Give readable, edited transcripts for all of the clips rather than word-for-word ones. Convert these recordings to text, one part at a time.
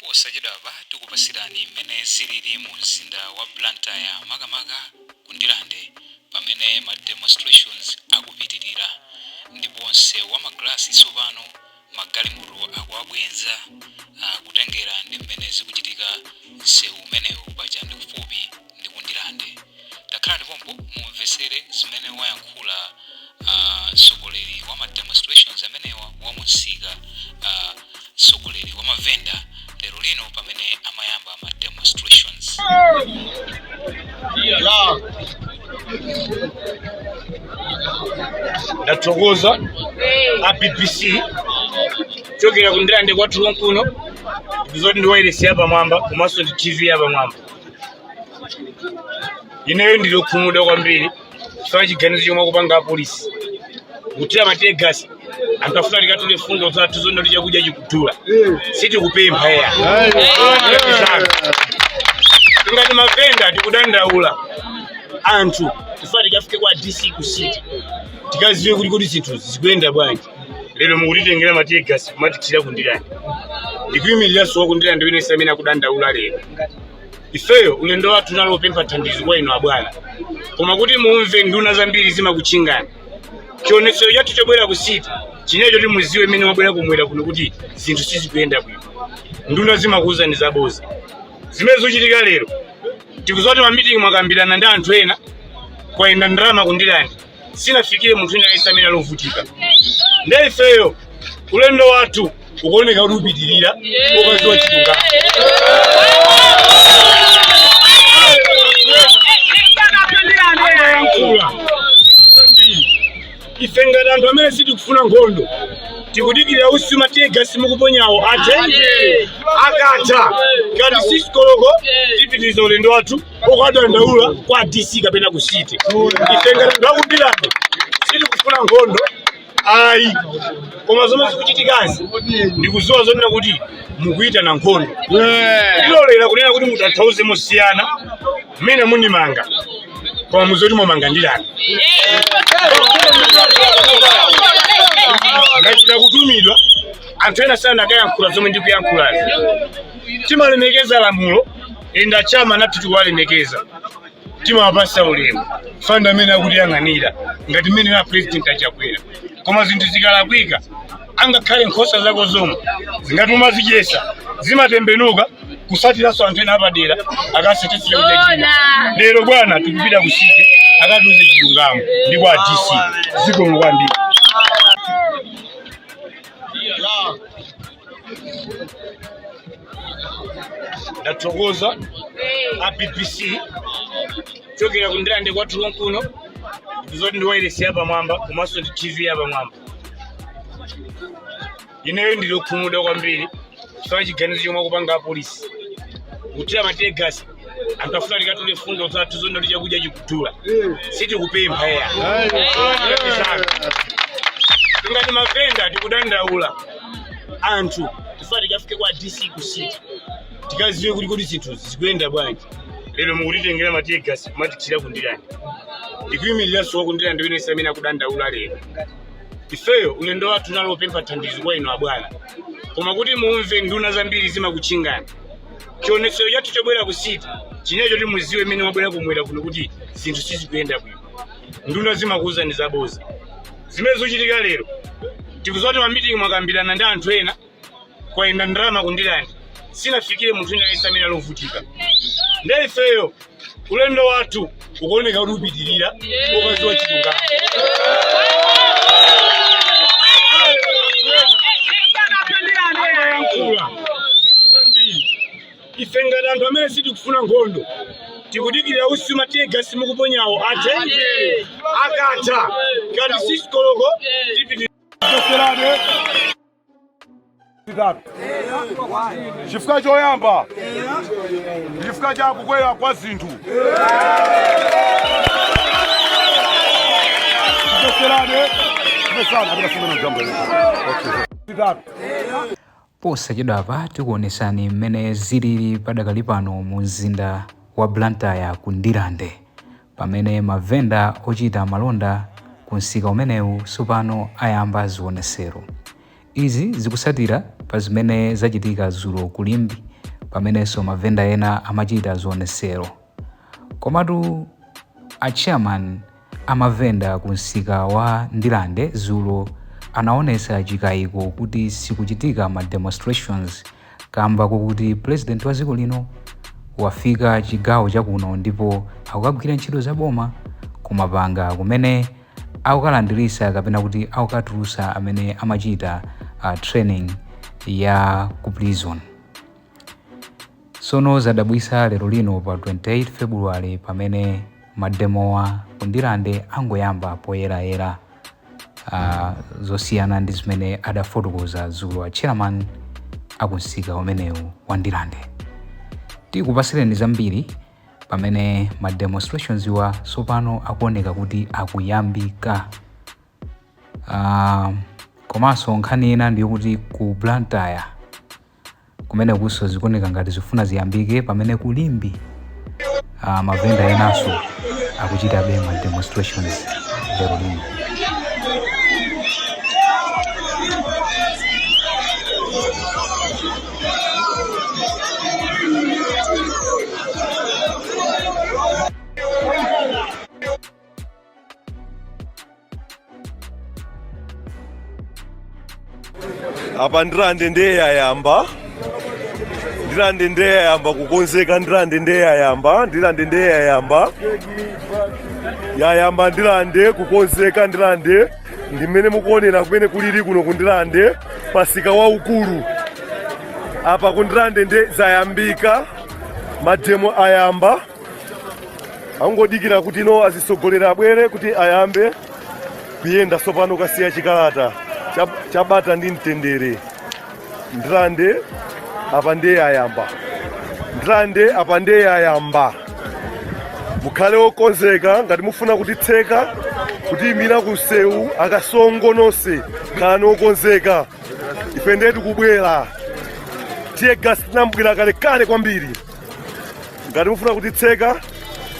Posachedwapa tikupasirani mmene zilili mu mzinda wa Blantyre, makamaka ku Ndirande, pamene ma demonstrations akupitirira ndipo msewu wa Magalasi tsopano magalimoto akuwabwenza kutengera ndi mmene zikuchitika msewu umenewu, paja ndi kufupi ndi ku Ndirande. Takhalani pompo mumvesere zimene wayankhula mtsogoleri wa ma demonstrations amenewa wa mumsika, mtsogoleri wa mavenda, lero lino pamene amayamba ma demonstrations. Ya, ndathokoza a BBC kuchokera ku Ndirande kwathu konkuno. Ndizoti ndi wailesi yapamwamba komanso ndi TV yapamwamba. Ineyo ndili okhumudwa kwambiri chifukwa chiganizo chomwe akupanga apolisi kuthira ma teargas anthu afuna tikatule fundo zathu zonena kuti chakudya chikudula. Sitikupempha eya. Ngati mavenda tikudandaula, anthu tifuna tikafike kwa DC ku city tikaziwe kuti kodi zinthu zikuyenda bwanji. Lero mukutitengera ma teargas kumatithira ku Ndirande. Ndikuyimiriranso wa ku Ndirande wina amene akudandaula lero. Ifeyo ulendo wathu unali opempha thandizo kwa inu abwana, koma kuti mumve, nduna zambiri zimakutchingani. Chionetsero chathu chobwera ku city chinali choti muziwe mmene wabwera kumwera kuno kuti zinthu sizikuyenda bwino. Nduna zimakuwuzani zaboza. Zimene zikuchitika lero, tikuziwa kuti mamitingi mwakambirana ndi anthu ena, kwayenda ndalama ku Ndirande, sinafikire munthu wina aliyense amene alovutika. Nde ifeyo ulendo wathu ukuoneka kuti upitirira pokaziwa chilungamo. Amayankhula zinthu zambiri. Ife ngati anthu amene sitikufuna nkhondo tikudikirira usi ma teargas mukuponyawo athe. Akatha ngati 6 koloko tipitiriza ulendo wathu okadandaula kwa DC kapena ku city. Ife ngati anthu aku Ndirande sitikufuna nkhondo ayi, koma zomwe zikuchitikazi ndikuziwa zonena kuti mukuyitana nkhondo. Ndilolera kunena kuti mutanthauze mosiyana mmene mundimanga, koma muzoti mwamanga Ndirande. Ndachita kutumidwa, anthu ena sanakayankhula zomwe ndikuyankhulazi. Timalemekeza lamulo, enda chama nathu tikuwalemekeza, timawapasa ulemu fanda amene akutiyang'anira ngati mmene na President aChakwera. Koma zinthu zikalakwika, angakhale nkhosa zako zomwe zingati umazidyesa zimatembenuka kusatiranso anthu ena apadera akasetesera kudya china. Lero bwana tikupita ku city akatiuze chilungamo ndi kwa DC. Zikomo kwambiri. Ya, Ndathokoza a BBC kuchokera ku Ndirande kwathu konkuno. Ndizoti ndi wailesi yapamwamba komanso ndi TV yapamwamba. Ineyo ndili okhumudwa kwambiri chifukwa chiganizo chomwe akupanga apolisi kuthira ma teargas anthu afuna tikatule fundo zathu zonena kuti chakudya chikudula. Sitikupempha eya. Ngati mavenda tikudandaula, anthu tifuna tikafike kwa DC ku city tikaziwe kuti kodi zinthu zikuyenda bwanji. Lero mukutitengera ma teargas kumatithira ku Ndirande. Ndikuyimiriranso wa ku Ndirande wina amene akudandaula lero. Ifeyo ulendo wathu unali opempha thandizo kwa inu abwana, koma kuti mumve, nduna zambiri zimakutchingani. Chionetsero chathu chobwera ku city chinali choti muziwe mmene wabwera kumwera kuno kuti zinthu sizikuyenda bwino. Nduna zimakuwuzani zaboza. Zimene zikuchitika lero, tikuziwa kuti mamitingi mwakambirana ndi anthu ena, kwayenda ndalama ku Ndirande, sinafikire munthu wina aliyense amene alovutika. Nde ifeyo ulendo wathu ukuoneka kuti upitirira pokaziwa chilungamo. Amayankhula zinthu zambiri. Ife ngati anthu amene sitikufuna nkhondo tikudikirira usi ma teargas mukuponyawo athe. Akatha ngati 6 koloko tipitiriza. Zitatu. Chifukwa choyamba ndi chifukwa cha kukwera kwa zinthu. Zitatu. Posachedwapa tikuonesani mmene zilili padakali pano mu mzinda wa Blantyre ku Ndirande, pamene mavenda ochita malonda ku msika umenewu tsopano ayamba zionesero. Izi zikusatira pa zimene zachitika dzulo ku Limbe. Pamenenso mavenda ena amachita zionesero. Komatu a chairman amavenda ku msika wa Ndirande dzulo anaonesa chikayiko kuti sikuchitika ma demonstrations kamba kokuti president wa dziko lino wafika chigawo chakuno ndipo akukagwira ntchito za boma kumapanga, kumene akukalandirisa kapena kuti akukatulusa amene amachita training ya ku prison. Sono zadabwisa lero lino pa 28 February, pamene mademowa ku Ndirande angoyamba poyerayera, zosiyana ndi zimene adafotokoza dzulo a chairman akumsika umenewu wa Ndirande. Tikupasireni zambiri pamene ma demonstrations wa sopano akuoneka kuti akuyambika. Komanso nkhani ina ndiyokuti ku Blantyre kumene kuso zikuoneka ngati zifuna ziyambike, pamene kulimbi mavenda enanso akuchitabe ma demonstrations lero lino. Apa Ndirande ndiye yayamba, Ndirande ndiye yayamba kukonzeka, Ndirande ndiye yayamba, Ndirande ndiye yayamba, yayamba Ndirande kukonzeka. Ndirande ndimene mukuonera kumene kulili kuno ku Ndirande, pasika waukulu apa ku Ndirande ndiye zayambika, mademo ayamba, angodikira kuti no azisogolera abwere kuti ayambe kuyenda. Sopano kasiya chikalata chabata ndi mtendere. Ndirande apa ndiye ayamba, Ndirande apa ndiye ayamba. Mukhale okonzeka ngati mufuna kutitseka, kutiyimira ku msewu, akasongo nonse khalani okonzeka, ife ndiye tikubwera. Tear gas tinambwera kalekale kwambiri. Ngati mufuna kutitseka,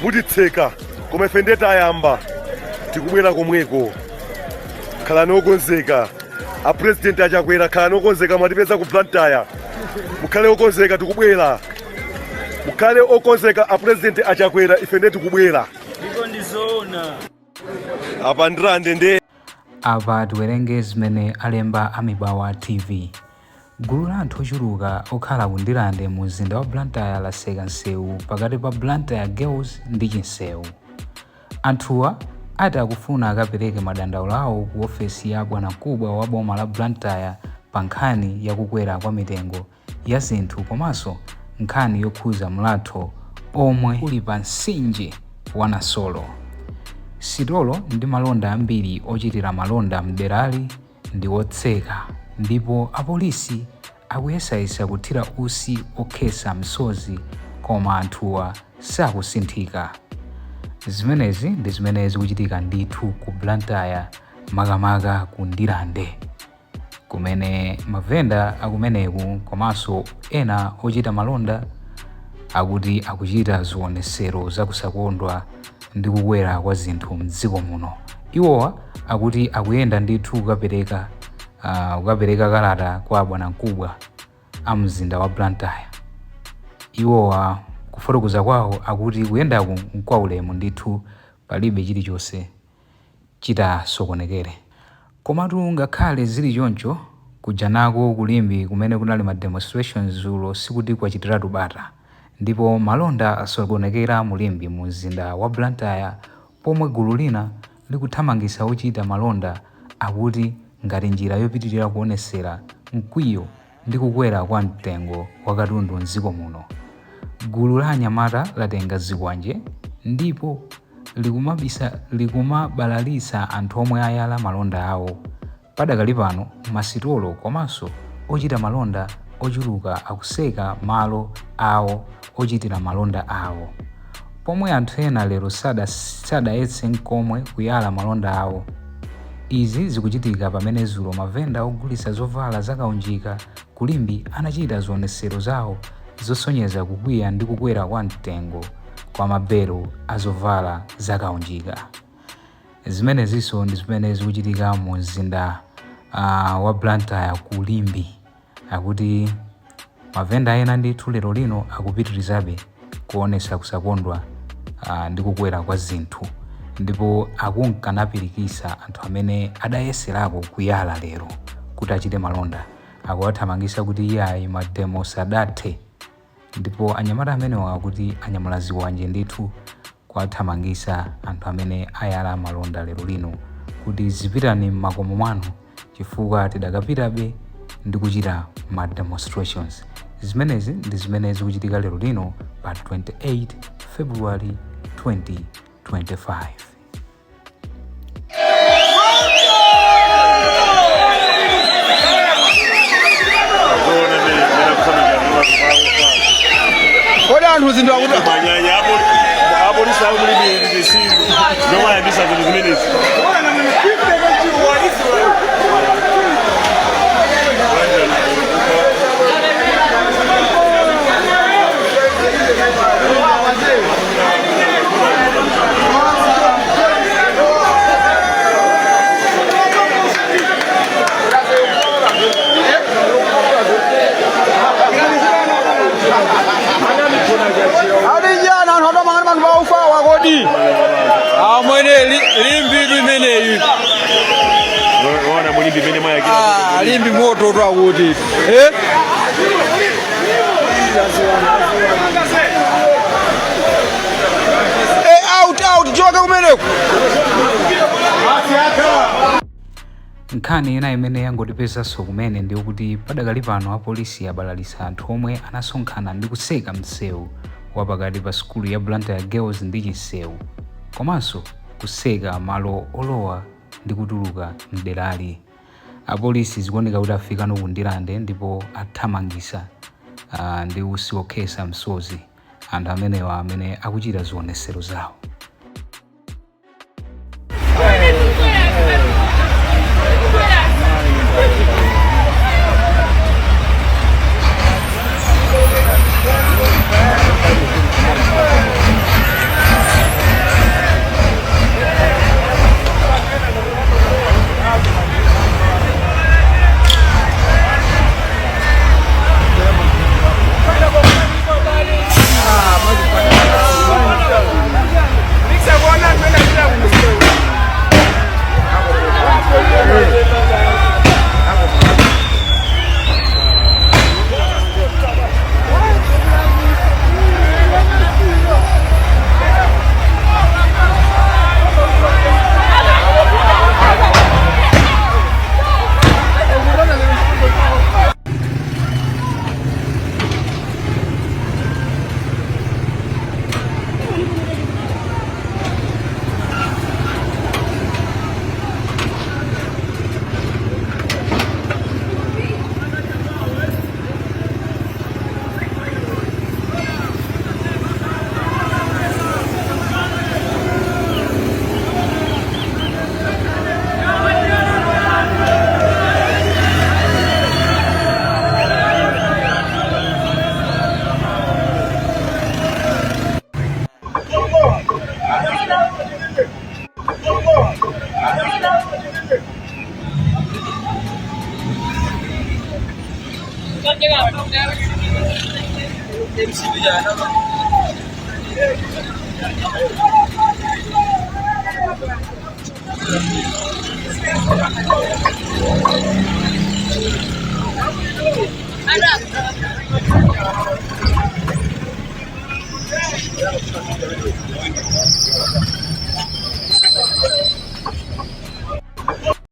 mutitseka, koma ife ndiye tayamba, tikubwera komweko. Khalani okonzeka, a President Achakwera, khalani okonzeka, mwatipeza ku Blantyre. Mukhale okonzeka, tikubwera. Mukhale okonzeka, a President Achakwera, ife ndiye tikubwera. Ndipo ndizoona. Apa Ndirande ndiye Apa tiwerenge zimene alemba a Mibawa TV. Gulu la anthu ochuluka okhala ku Ndirande mu mzinda wa Blantyre laseka msewu pakati pa Blantyre Girls ndi Chinsewu. Anthuwa ati akufuna akapereke madandaulo awo ku ofesi ya bwanamkubwa wa boma la Blantyre pa nkhani ya kukwera kwa mitengo ya zinthu komanso nkhani yokhuza mlatho omwe uli pa mtsinje wa Nasolo. Sitolo ndi malonda ambiri ochitira malonda mderali ndi otseka ndipo apolisi akuyesayesa kuthira utsi okhetsa misozi, koma anthuwa sakusinthika. Zimenezi ndi zimene zikuchitika ndithu ku Blantyre, makamaka ku Ndirande, kumene mavenda akumeneku komanso ena ochita malonda akuti akuchita zionesero zakusakondwa ndi kukwera kwa zinthu mdziko muno. Iwowa akuti akuyenda ndithu kukapereka kalata kwa bwanamkubwa a mzinda wa Blantyre. Iwowa kufotokoza kwawo akuti kuyendaku nkwaulemu ndithu, palibe chilichonse chitasokonekere. Komatu ngakhale zili choncho, kuja nako kulimbi kumene kunali ma demonstrations dzulo sikuti kwachitiratu bata, ndipo malonda asokonekera mu Limbe mu mzinda wa Blantyre, pomwe gulu lina likuthamangitsa ochita malonda akuti ngati njira yopitilira kuonesera mkwiyo ndi kukwera kwa mtengo wa katundu mdziko muno. Gulu la anyamata latenga zikwanje ndipo likumabalalitsa anthu omwe ayala malonda awo. Padakali pano masitolo komanso ochita malonda ochuluka akuseka malo awo ochitira malonda awo, pomwe anthu ena lero sadayetse nkomwe kuyala malonda awo. Izi zikuchitika pamene dzulo mavenda ogulitsa zovala zakaunjika ku Limbe anachita zionesero zawo zosonyeza kukwiya ndi kukwera kwa mtengo kwa mabelo a zovala zakaunjika. Zimenezinso ndi zimene zikuchitika mu mzinda wa Blantyre ku Limbe. Akuti Mavenda ena ndithu lero lino akupitirizabe kuonesa kusakondwa ndi kukwera kwa zinthu, ndipo akunkanapirikisa anthu amene adayeserako kuyala lero kuti achite malonda, akuwathamangisa kuti iyayi, mademo sadathe. Ndipo anyamata amenewa akuti anyamula ziwanje ndithu kuwathamangisa anthu amene ayala malonda lero lino kuti zipitani m'makomo mwanu, chifukwa tidakapitabe ndi kuchita ma demonstrations. Zimenezi ndi zimene zikuchitika lero lino pa 28 February 2025. Kodi anthu zinthu akuti Manyanya apolisi awo mulibe zisimu zomayambisa zinthu zimenezi. Ati jana anthu atamangana panthu paufawa kodi amwene limbitu imeneyi. Ona mulimbi imene mwayakira. Ah, limbi moto tu akuti eh? Eh, out out choka kumeneko. Nkhani ina imene yangotipezanso kumene ndiyokuti padakali pano apolisi abalalisa anthu omwe anasonkhana ndi kutseka msewu wapakati pa sukulu ya Blantyre Girls ndi Chinsewu, komanso kutseka malo olowa ndi kutuluka mderali. Apolisi zikuoneka kuti afikano ku Ndirande ndipo athamangisa ndi utsi okhetsa msozi anthu amenewa amene akuchita zionesero zawo.